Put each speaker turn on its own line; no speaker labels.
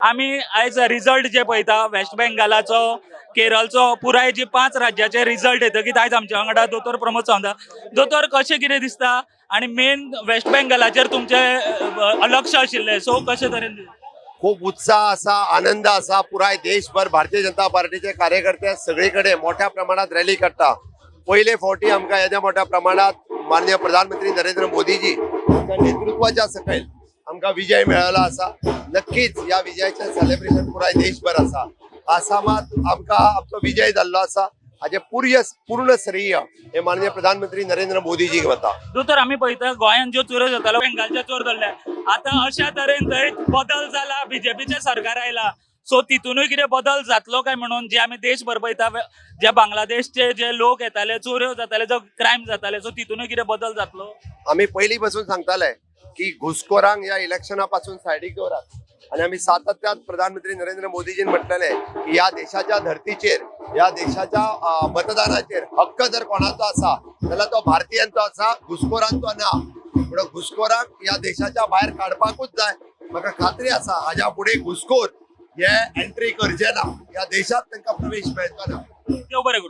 आमी आयज रिजल्ट जे पळयता वेस्ट बेंगालाचो, केरळचो, पुराय जे पांच राज्याचे रिजल्ट येतकीत आयज आमच्या वांगडा दोतोर प्रमोद सावंत. दोतोर, कशें कितें दिसता आणि मेन वेस्ट बेंगालाचेर तुमचे लक्ष आशिल्लें, सो कशे तरेन?
खूप उत्साह आसा, आनंद आसा. पुराय देशभर भारतीय जनता पार्टीचे कार्यकर्ते सगळे कडेन मोठ्या प्रमाणात रॅली काडटा. पयले फावटी आमकां येद्या मोठ्या प्रमाणात माननीय प्रधानमंत्री नरेंद्र मोदीजी हांच्या नेतृत्वाच्या सकयल आमकां विजय मेळ्ळो आसा. नक्कीच ह्या विजयाचें सेलिब्रेशन पुराय देशभर आसा. आसामात आमकां आमचो विजय जाल्लो आसा. हाजें पूर्ण श्रेय हे माननीय प्रधानमंत्री नरेंद्र मोदीजीक वता.
दोतोर, आमी पळयता गोंयांत ज्यो चोऱ्यो जाताल्यो, बेंगालचे चोर धरले. आतां अशा तरेन थंय बदल जाला, बीजेपीचें सरकार आयला, सो तितूनय कितें बदल जातलो काय म्हणून जे आमी देशभर पळयता, जे बांगलादेशचे जे लोक येताले, चोऱ्यो जाताले, जो क्रायम जाताले, सो तितूनय कितें बदल जातलो?
आमी पयलीं पासून सांगताले की घुसखोरांक ह्या इलेक्शना पासून सायडीक दवरात आणि आमी सातत्यात प्रधानमंत्री नरेंद्र मोदीजीन म्हटलेले की ह्या देशाच्या धर्तीचेर, ह्या देशाच्या मतदानाचेर हक्क जर कोणाचो आसा जाल्यार तो भारतीयांचो आसा, घुसखोरांचो ना. म्हणून घुसखोरांक ह्या देशाच्या भायर काडपाकूच जाय. म्हाका खात्री आसा, हाज्या फुडें घुसखोर हे एंट्री करचे ना, ह्या देशात तांकां प्रवेश मेळचो ना.
देव बरें करूं.